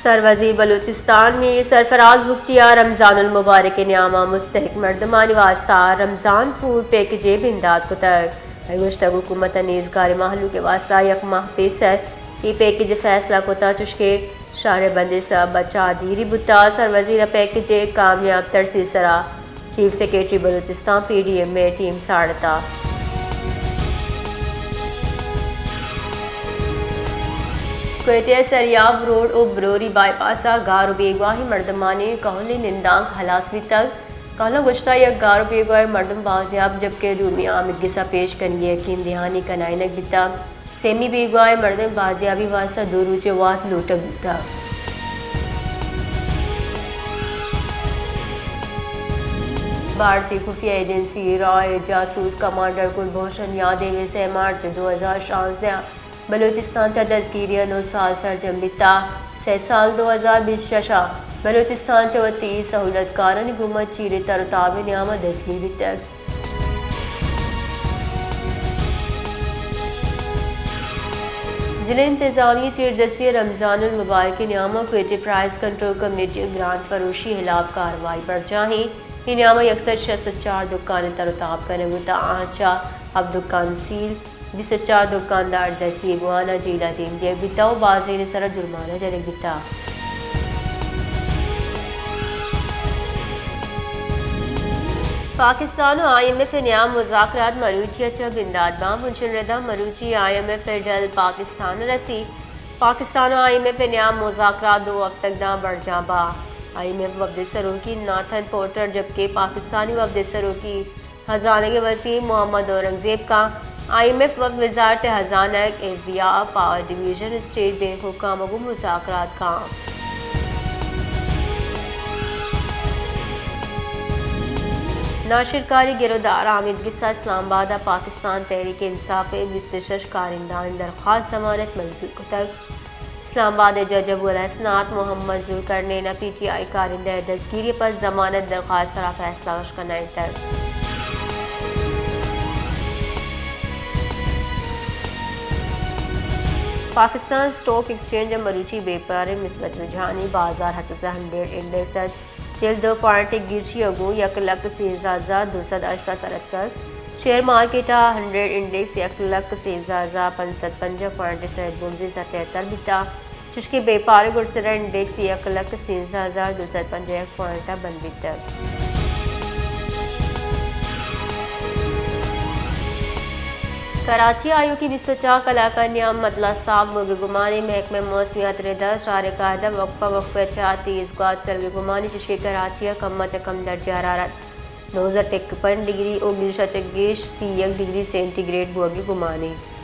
سروزیر بلوچستان میر سرفراز بگٹی ءَ رمضان المبارک ءِ نیام ءَ مستحق مردمانی واستہ رمضان فوڈ پیکجے بندات کتگ۔ آئی ءَ گوشتگ، حکومت ءَ نیزگار مہلوک ءِ واستہ یک ماہ پیسر اے پیکج ءِ فیصلہ کتگ، چوشکہ شہر بندی ءِ سبب ءَ چاہ دیری بوتگ۔ سروزیر ءَ پیکج ءِ کامیاب ترسیل ءِ سرا chief secretary Balochistan P D M ءِ ٹیم ساڑتگ۔ کوئٹہ ءِ سریاب روڈ ءُ بروری بائی پاس ءَ گار ءُ بیگواہیں مردمانی کہولیں نندانک ہلاس بیتگ۔ کہول ءَ گوشتگ، یک گار ءُ بیگواہیں مردم بازیاب، جبکہ دومی آمید گس ءِ پیش کنگی ءِ یکیں دھیانی کنائینگ بیتگ۔ سیمی بیگواہیں مردم بازیابی واستہ دو روچے وہد لوٹگ بوتگ۔ بھارتی خفیہ ایجنسی را ءِ جاسوس کمانڈر کلبھوشن یادیو ءِ سئے مارچ دو ہزار شانزدہ ءَ بلوچستان چہ دزگیری ءَ نو سال سرجم بیتگ۔ سئے سال دو ہزار بیست ءُ شش ءَ بلوچستان چہ وتی سہولتکارانی گوما چیریں تر ءُ تابے نیام ءَ دزگیر بیتگ۔ ضلع انتظامیہ ءِ چیردستی ءَ رمضان المبارک ءِ نیام ءَ کوئٹہ پرائس کنٹرول کمیٹی ءِ گرانٹ فروشی ءِ ہلاپ کاروائی برجاہ ایں۔ اے نیام ءَ یک سد شست ءُ چار دکان ءِ تر ءُ تاب کنگ بوتگ، آہاں چہ ہپت دکان سیل، بیست ءُ چار دکاندار دزی ءِ گوانا جیل ءَ دیم دیگ بیتگ ءُ بازینے ءِ سرا جرمانہ جنگ بیتگ۔ پاکستان ءُ آئی ایم ایف ءِ نیام مذاکرات مروچی ءَ چہ بندات باں۔ بنشن ردا مروچی آئی ایم ایف ءِ ڈل پاکستان ءَ رسی۔ پاکستان ءُ آئی ایم ایف ءِ نیام مذاکرات دو ہفتگ داں برجاہ باں۔ آئی ایم ایف وفد ءِ سروکی ناتھن پورٹر، جبکہ پاکستانی وفد ءِ سروکی ہزانگ ءِ وزیر محمد اورنگزیب کاں۔ آئی ایم ایف وفد وزارت ہزانگ، F B R, power division, state bank ءِ حکام ءَ گوں مذاکرات کاں۔ ناشرکاری گرودار آمید گس ءَ اسلام آباد ءَ پاکستان تحریک انصاف ءِ بیست ءُ شش کارندہانی درخواست ضمانت منظور کتگ۔ اسلام آباد ءِ جج ابوالحسنات محمد ذوالقرنین ءَ پی ٹی آئی کارندہ ءِ دزگیری ءَ پد ضمانت درخواست ءِ سرا فیصلہ اش کنائینتگ۔ پاکستان اسٹاک ایکسچینج ءَ مروچی بیپار ءِ مثبت رجحانی، بازار ہسس ءِ ہنڈریڈ انڈیکس ءَ چل دو پوائنٹ ءِ گیشی ءَ گوں یک لکھ سیزدہ ہزار دو سد ہشت ءَ سر اتکگ۔ شیئر مارکیٹ ءَ ہنڈریڈ انڈیکس یک لکھ سیزدہ ہزار پنچ سد پنجاہ پوائنٹ ءِ سر ءَ بنزیں سطح ءَ سر بیتگ، چوشکہ بیپار ءِ گڈسرا انڈیکس یک لکھ سیزدہ ہزار دو سد پنجاہ یک پوائنٹ ءَ بند بیتگ۔ کراچی ءَ آیوکیں بیست ءُ چار کلاک ءِ نیام متلا ساپ بوگ ءِ گمان ایں۔ محکمہ موسمیات ءِ ردا شہر ءِ کاہد ءَ وقفہ وقفہ ءَ چہ تیز گوات چلگ ءِ گمان ایں، چوشکہ کراچی ءَ کم ءَ چہ کم درجہ حرارت نوزدہ ٹک پنچ ڈگری ءُ گیش ءَ چہ گیش سی یک ڈگری سینٹی گریڈ بوگ ءِ گمان ایں۔